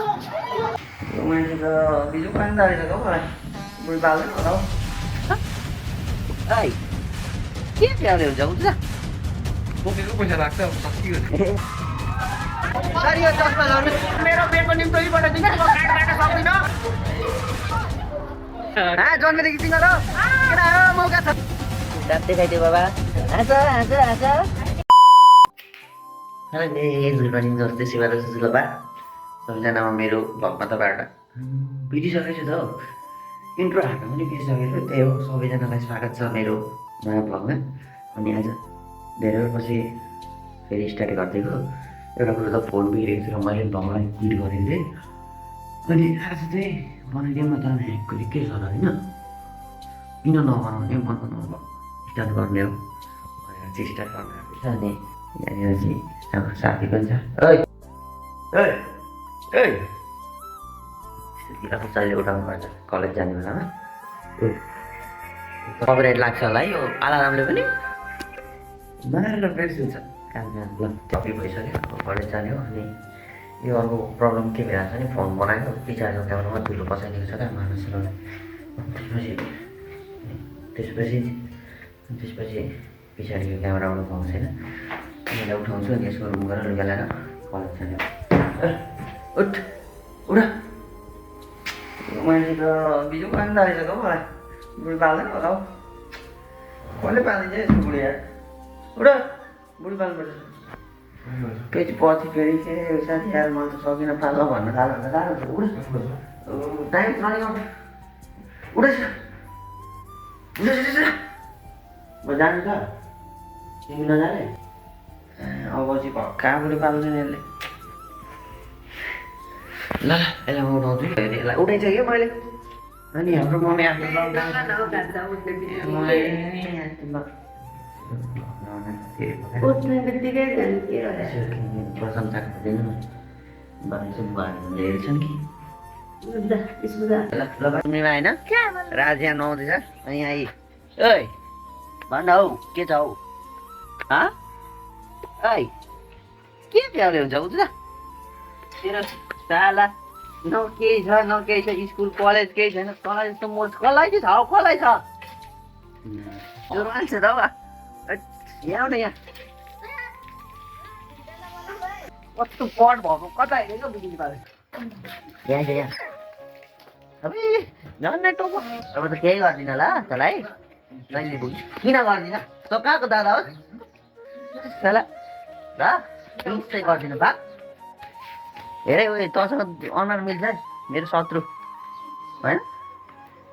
मान्छे त बिजु पानी दालेको छ मलाई बुढी पाल्दैन होला हौ के प्याले हुन्छ उठ बोकेको पैसा लाग्छ अब सकियो सरी यो चस्मा लाउनु मेरो पेटको निम्तो यहीबाट दिन्छ म काटबाट सक्दिन जन्मेदेखि तिमीलाई हो केटा हो मौका छ दाँत देखाइदियो बाबा हाँस हाँस हाँस गुड मर्निङ जस्तै सेवा जस्तो बा सबैजनामा मेरो भगवतबाट बितिसकेको छ त हौ इन्ट्रो हाल्नु पनि बिर्सकेको त्यही हो सबैजनालाई स्वागत छ मेरो नयाँ भ्लगमा अनि आज धेरै पछि फेरि स्टार्ट गरिदिएको एउटा कुरो त फोन बिग्रेको थियो र मैले भ्लगलाई क्विट गरेको थिएँ अनि आज चाहिँ बनाइदिउँ न त ह्याकको के छ र होइन किन नबनाउने बनाउनु स्टार्ट गर्ने हो भनेर चाहिँ स्टार्ट गर्न आएको छ अनि यहाँनिर चाहिँ हाम्रो साथी पनि छ कसैले उठाउनु पर्छ कलेज जाने बेलामा कपिराइट लाग्छ होला है यो अलार्मले पनि मारेर बिर्सिन्छ काम जानु ल टपी भइसक्यो अब कलेज जाने हो अनि यो अर्को प्रब्लम के भइरहेको छ नि फोन बनाएको पछाडिको क्यामेरामा धुलो बसाइदिएको छ क्या मानिसहरूलाई त्यसपछि पछाडिको क्यामेराबाट पाउँछ छैन मैले उठाउँछु अनि यसको रुम गरेर लुगा ल्याएर कलेज जाने उठ उठ मान्छे त बिजु पानी दालिसक्यो हौ मलाई बुढी पाल्दैन होला हौ कसले पालिन्छ यसको बुढी यार उठ बुढी पाल्नुपर्छ फेरि पछि फेरि के साथी यार मैले त सकिनँ पाल्न भन्न थाल्यो भने गाह्रो छ उठ टाइम रनिङ आउट उठ म जानु त तिमी नजाने अब चाहिँ भक्का बुढी पाल्दैन यसले ल यसलाई म उठाउँछु यसलाई उठाइसक्यो मैले अनि हाम्रो मम्मी आफ्नो उठ्ने बित्तिकै प्रशंसा गर्दैन हेर्छन् कि सुन्नेमा होइन राज यहाँ नुहाउँदैछ अनि यहाँ ओइ भन्न हौ के छ हौ के प्याले हुन्छ उठ तेरो साला न केही छ न केही छ स्कुल कलेज केही छैन तँलाई जस्तो मोज कसलाई चाहिँ छ हौ कसलाई छ ज्वरो आल्छ त हौ यहाँ न यहाँ कस्तो पट भएको कता हेरेको बिजुली पाले यहाँ छ यहाँ अबे झन्डै टोको अब त केही गर्दिनँ ल तँलाई जहिले बुझ्छु किन गर्दिनँ त कहाँको दादा हो तँलाई ल चाहिँ गर्दिनँ भाग हेरे उयो तँसँग अनुहार मिल्छ मेरो शत्रु होइन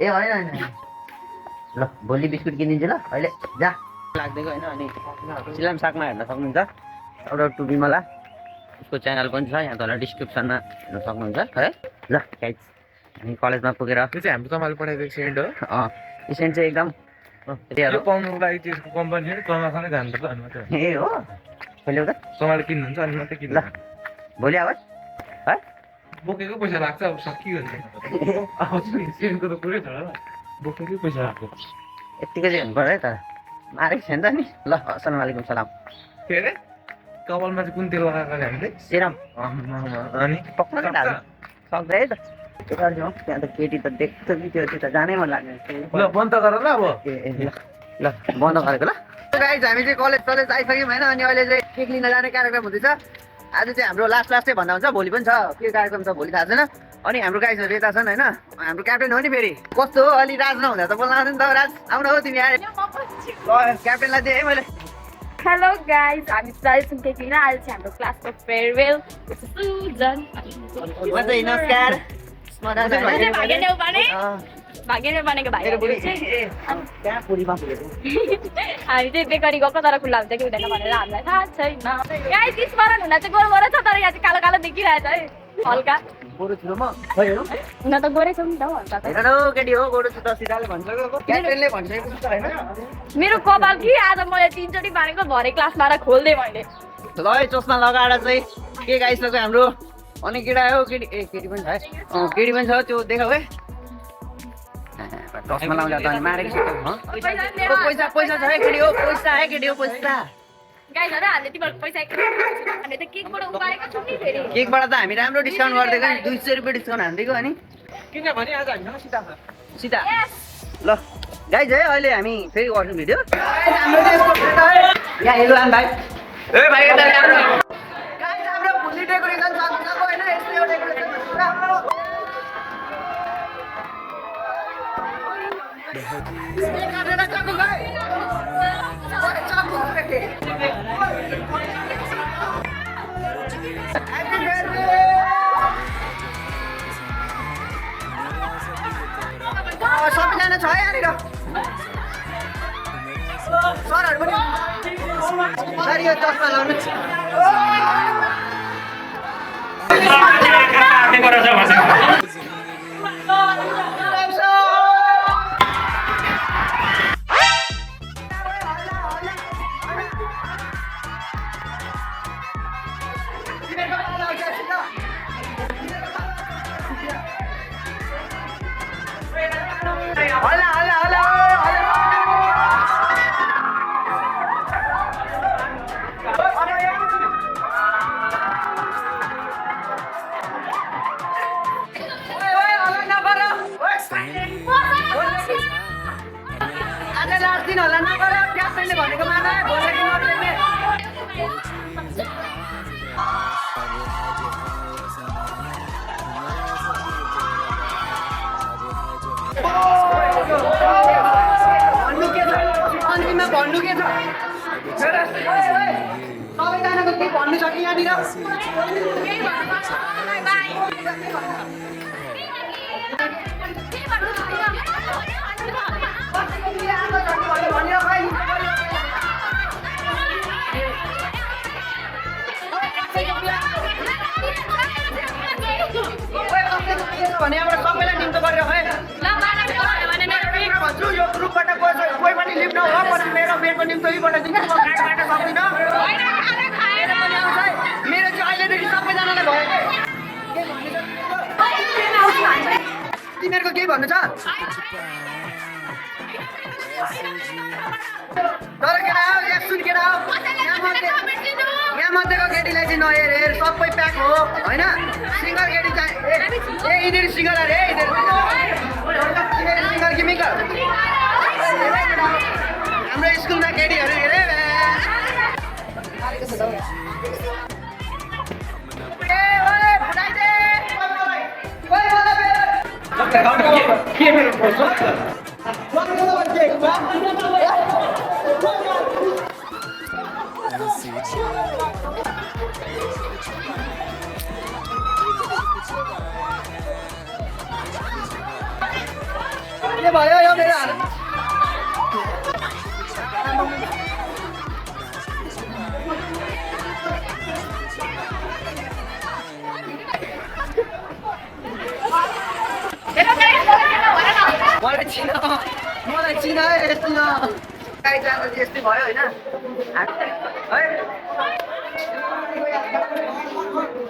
ए होइन होइन ल भोलि बिस्कुट किनिदिन्छु ल अहिले जा लाग्दैको होइन अनि सिलाम सागमा हेर्न सक्नुहुन्छ एउटा टु बिमला उसको च्यानल पनि छ यहाँ तल डिस्क्रिप्सनमा हेर्न सक्नुहुन्छ है ल गाइज हामी कलेजमा पुगेर त्यो चाहिँ हाम्रो तपाईँले पठाइदिएको सेन्ट हो यो सेन्ट चाहिँ एकदम पाउनुको लागि त्यसको कम्पनी तँलासँगै जानुपर्छ अनि मात्रै ए हो कहिले त तपाईँले किन्नुहुन्छ अनि मात्रै किन्नु ल भोलि आवाज है बोकेको पैसा लाग्छ अब सकियो नि अब सेन्टको त पुरै छ होला बोकेकै पैसा लाग्छ यत्तिकै चाहिँ हुनु पर्यो है त मारेको छैन त नि ल अस्सलाम वालेकुम सलाम के अरे कपालमा चाहिँ कुन तेल लगाएको हामीले सिरम अनि पक्न के लाग्छ सक्दै है त त्यहाँ त केटी त देख्छ कि त्यो त जानै मन लाग्ने ल बन्द गर ल अब ल बन्द गरेको ल गाइज हामी चाहिँ कलेज आइसक्यौँ होइन अनि अहिले चाहिँ केक लिन जाने कार्यक्रम हुँदैछ आज चाहिँ हाम्रो लास्ट चाहिँ भन्दा हुन्छ भोलि पनि छ के कार्यक्रम छ भोलि थाहा छैन अनि हाम्रो गाइजहरू यता छन् होइन हाम्रो क्याप्टेन हो नि फेरि कस्तो हो अलि राज नहुँदा त बोल्न आउँदैन त राज आउनु हो तिमी आएर क्याप्टेनलाई दिएँ है मैले हेलो गाइज हामी जाँदैछौँ केक लिन आज चाहिँ हाम्रो क्लासको फेयरवेल नमस्कार भागेर बनेको भाइ हामी चाहिँ बेकरी गएको तर खुल्ला हुन्छ कि हुँदैन भनेर हामीलाई थाहा छैन गाइज स्मरण हुन चाहिँ गोरो छ तर यहाँ चाहिँ कालो कालो देखिरहेछ है हल्का गोरु छु म हुन त गोरै छौँ नि त हल्का त हेर न केटी हो गोरु छु त सिधाले भनिसक्यो क्याप्टेनले भनिसकेको छ होइन मेरो कपाल कि आज मैले 3 चोटि बारेको भरे क्लासबाट खोल्दै मैले ल है चस्मा लगाएर चाहिँ के गाइसक्यो हाम्रो अनि केटा हो केटी ए केटी पनि छ है केटी पनि छ त्यो देखाऊ है चस्मा लाउँदा त अनि मारेको छ पैसा छ है केटी हो पैसा गाइजहरु हामीले तिमीहरुको पैसा हामीले त केकबाट उपाडेको छौँ नि फेरि केकबाट त हामी राम्रो डिस्काउन्ट गरिदिएको नि 200 रुपियाँ डिस्काउन्ट हानिदिएको अनि किनभने आज हामीसँग सीता छ सीता यस ल गाइज है अहिले हामी फेरि गर्छौँ भिडियो यहाँ हेलो आम भाइ ए भाइ यता ल्याउनु गाइज हाम्रो फुल्ली डेकोरेसन सक्नुको हैन यस्तो एउटा डेकोरेसन पुरा काटेर चाकु गए चाकु गए ह्यापी बर्थडे सबैजना छ है यहाँनिर सरहरू पनि सर यो चस्मा लाउनु होला होला होला आज लास्ट दिन होला नगर क्याप्टेनले भनेको मान भोलिदेखि नर्ने भन्नु के छ अन्तिममा भन्नु के छ सबैजनाको के भन्नु छ कि यहाँनिर भने अब सबैलाई निम्तो गरेर है भन्छु यो ग्रुपबाट कोही पनि लिफ्ट नहो पछि मेरो बेडको निम्तो यहीबाट दिन्छ म खाटबाट सक्दिनँ मेरो पनि आउँछ है मेरो चाहिँ अहिलेदेखि सबैजनालाई भयो के तिमीहरूको केही भन्नु छ तर केटा हो यहाँ सुन केटा हो यहाँ मध्येको केटीलाई चाहिँ नहेर हेर सबै प्याक हो होइन सिङ्गल केटी चाहिँ ए यिनीहरू सिङ्गल अरे यिनीहरू सिङ्गल कि मिङ्गल हाम्रो स्कुलमा केटीहरू हेरे के भयो यो मेरो हात मलाई चिन है यस्तो गाई जाँदा चाहिँ यस्तै भयो होइन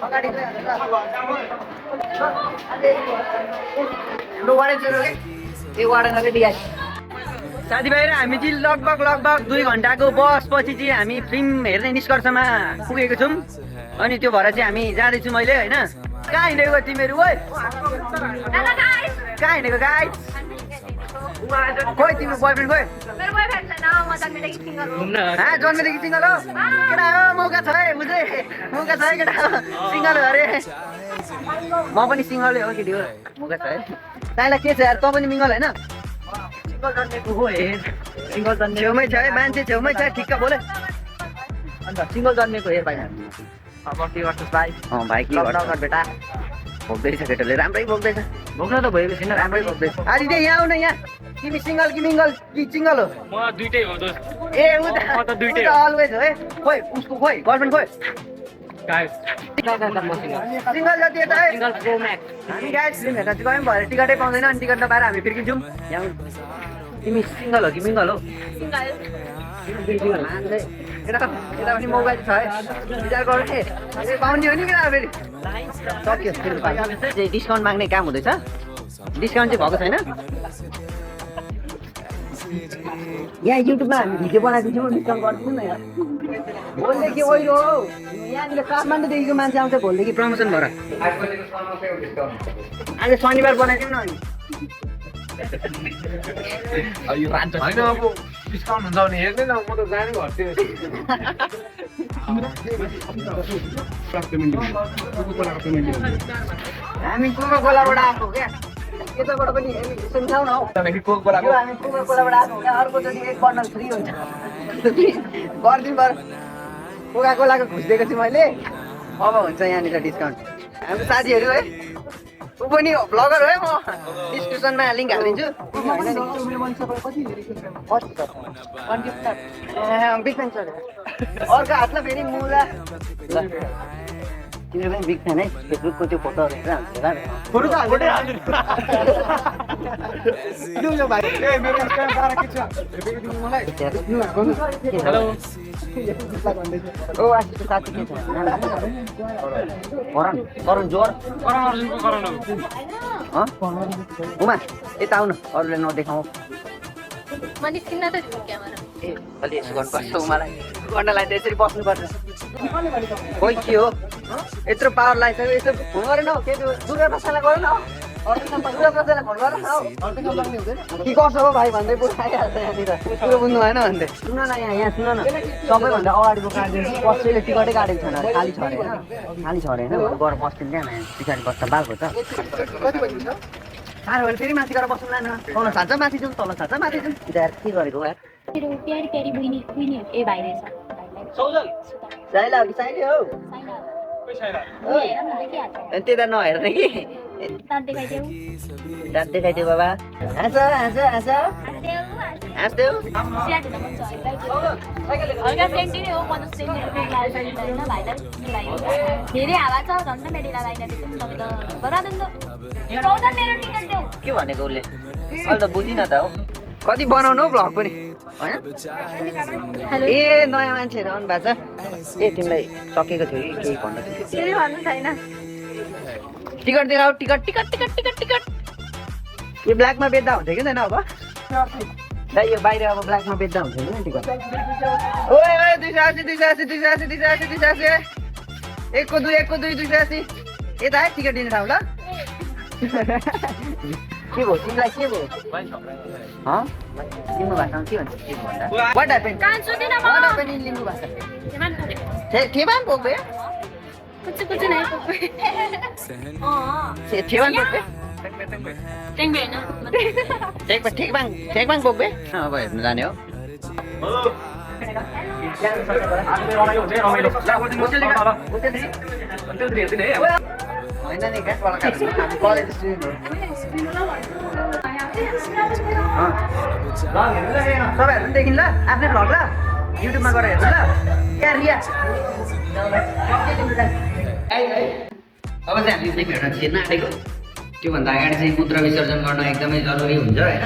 अगाडि हाम्रो वार्डनहरू त्यो वार्डनहरू दिए साथीभाइ र हामी चाहिँ लगभग 2 घन्टाको बसपछि चाहिँ हामी फिल्म हेर्ने निष्कर्षमा पुगेको छौँ अनि त्यो भएर चाहिँ हामी जाँदैछौँ मैले होइन कहाँ हिँडेको तिमीहरू ओइ कहाँ हिँडेको गाई खोइ तिम्रो बोयफ्रेन्ड खोइ जन्मेदेखि सिङ्गल हो केटा हो मौका छ है बुझे मौका छ है केटा हो सिङ्गल हो अरे म पनि सिङ्गलै हो केटी हो मौका छ है तँलाई के छ यार तँ पनि मिङ्गल होइन छेउमै छ है मान्छे छेउमै छ ठिक्क बोले अन्त सिङ्गल जन्मेको हेर भाइ अब के गर्छस् भाइ भाइ के गर्छ बेटा भोग्दैछ केटाले राम्रै भोग्दैछ भोग्न त भएपछि छैन राम्रै भोग्दैछ आज चाहिँ यहाँ आउन यहाँ तिमी सिङ्गल कि मिङ्गल कि सिङ्गल हो म दुईटै हो दोस्त ए उता दुईटै अलवेज हो है खोइ उसको खोइ गर्लफ्रेन्ड खोइ सिङ्गल जति यता है हामी गाइस फिल्म हेर्न चाहिँ गयौँ भएर टिकटै पाउँदैन अनि टिकट नपाएर हामी फिर्किन्छौँ यहाँ तिमी सिङ्गल हो कि मिङ्गल हो केटा पनि मौका छ है विचार गरौँ नि पाउने हो नि केटा फेरि सक्यो डिस्काउन्ट माग्ने काम हुँदैछ डिस्काउन्ट चाहिँ भएको छैन यहाँ युट्युबमा हामी भिडियो बनाइदिन्छौँ डिस्काउन्ट गरिदिनु न यार भोलिदेखि ओइरो हौ यहाँनिर काठमाडौँदेखिको मान्छे आउँछ भोलिदेखि प्रमोसन भएर आज शनिबार बनाइदिउँ न अनि होइन अब डिस्काउन्ट हुन्छ भने हेर्दैन म त जाने घरतिर हामी कोका कोलाबाट आएको क्या यताबाट पनि सम्झाउन हौ त्यहाँदेखि कोकाकोलाको यो हामी कोका कोलाबाट आएको क्या अर्कोचोटि एक बन्डल फ्री हुन्छ गरिदिनु पर्यो कोका कोलाको घुस दिएको छु मैले अब हुन्छ यहाँनिर डिस्काउन्ट हाम्रो साथीहरू है ऊ पनि ब्लगर हो है म डिस्क्रिप्सनमा लिङ्क हालिदिन्छु बिग फ्यान छ अर्को हातमा फेरि मुला तिम्रो पनि बिग फ्यान है फेसबुकको त्यो फोटोहरू हेरेर ओ आशिषको साथी के छ करण जोर उमा यता आउन अरूले नदेखाऊ मैले किन्न त दिनु क्यामेरा ए अलि यसो गर्नुपर्छ उमालाई गर्नलाई त यसरी बस्नुपर्छ खोइ के हो यत्रो पावर लगाइसक्यो यसो फोन गरेन हौ के त्यो दुर्गाप्रसादलाई गर न दुर्गाप्रसादलाई फोन गर न हौ के गर्छ हो भाइ भन्दै बुझाइहाल्छ यहाँनिर कुरो बुझ्नु भएन भन्दै सुन न यहाँ सुन न सबैभन्दा अगाडिको काट्दैन कसैले टिकटै काटेको छैन खाली छ अरे खाली छ अरे होइन गएर बस्दैन त्यहाँ पछाडि बस्दा बालको त साह्रो भने फेरि माथि गएर बस्नु लान तल छान्छ माथि जाउँ तल छान्छ माथि जाउँ यार के गरेको यार मेरो प्यारी प्यारी बुइनी बुइनी ए भाइ रहेछ साइला हो कि साइले हौ त्यता नहेर्ने कि दाँत देखाइदेऊ दाँत देखाइदियो बाबा हाँस हाँस हाँस हाँस्देऊ हल्का सेन्टी नै हो 50 सेन्टी होइन भाइलाई धेरै हावा छ झन् त मेडीलाई भाइलाई तपाईँ त बरादन त मेरो टिकट देऊ के भनेको उसले अहिले त बुझिन त हो कति बनाउनु हौ भ्लग पनि होइन ए नयाँ मान्छेहरू आउनु भएको छ ए तिमीलाई सकेको थियो कि केही भन्नु फेरि भन्नु छैन टिकट देखाऊ ticket ticket ticket ticket ticket यो ब्ल्याकमा बेच्दा हुन्छ कि हुँदैन अब दाइ यो बाहिर अब ब्ल्याकमा बेच्दा हुन्छ कि टिकट ओए ओए 280 एकको दुई 280 यता है टिकट दिने ठाउँ ल के भयो तिमीलाई के भयो लिम्बू भाषामा के भन्छ वाट ह्यापेन लिम्बू भाषा ठेबान बोक्बे कुछ नहीं ठेबान बोक्बे टेङ्बे हैन ठेकबाङ बोक्बे अब हेर्नु जाने हो होइन नि क्या कलेज स्टुडेन्ट हो सबैहरू देखि ल आफ्नै भ्लग ल युट्युबमा गएर हेर्नु ल क्या रिया अब चाहिँ हामी चाहिँ भेट्न छिर्न आँटेको त्योभन्दा अगाडि चाहिँ मूत्र विसर्जन गर्न एकदमै जरुरी हुन्छ होइन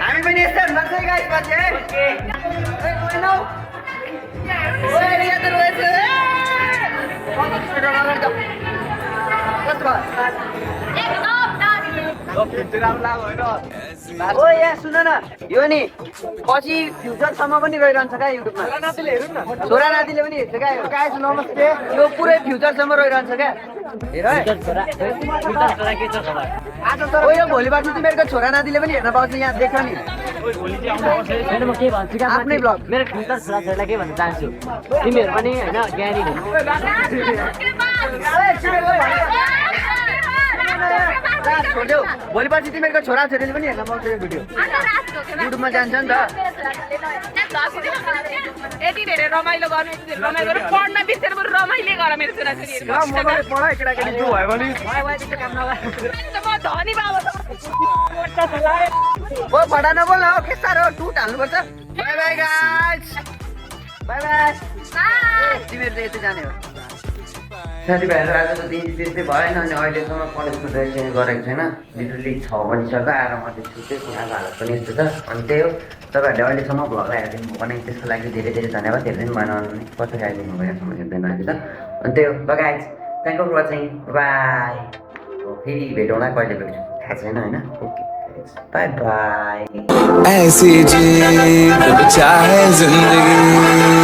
हामी पनि यस्तै हुनुपर्छ है गाइस पछि ओ यहाँ सुन न यो नि पछि फ्युचरसम्म पनि रहिरहन्छ क्या युट्युबमा छोरा नातिले पनि हेर्छ क्या गाइस नमस्ते यो पुरै फ्युचरसम्म रहिरहन्छ क्या हेर ओ यो भोलिबाट तिमीहरूको छोरा नातिले पनि हेर्न पाउँछ यहाँ देख नि आफ्नै ब्लग मेरो फ्युचर छोराछोरीलाई के भन्न चाहन्छु तिमीहरू पनि होइन ज्ञानी हुनु छोड्यौ भोलिपछि तिमीहरूको छोराछोरीले पनि हेर्न पाउँछ यो भिडियो युट्युबमा जान्छ नि त यति धेरै रमाइलो गर्नु रमाइलो पढ्न बिर्सेर बरु रमाइलो गर मेरो छोराछोरीहरू म धनी बाबा ओ फटा नबोल हो के साह्रो टुट हाल्नुपर्छ by by guys by by तिमीहरू चाहिँ यति जाने हो साथीभाइहरू आजको दिन त्यस्तै भएन अनि अहिलेसम्म कलेजको ड्रेस चेन्ज गरेको छैन लिटरली 6 बजिसक्यो आएर म चाहिँ छुट्टै कुराको हालत पनि यस्तो छ अनि त्यही हो तपाईँहरूले अहिलेसम्म भ्लगलाई हेरिदिनु भयो भने त्यसको लागि धेरै धेरै धन्यवाद हेरिदिनु भएन भने पछाडि आइदिनु भयो यहाँसम्म हेर्दैन अहिले त अनि त्यही हो guys thank you for watching bye फेरि भेटौँला कहिले भेट्छु थाहा छैन होइन ओके बाई बाई ऐसी जीत चाहे जिंदगी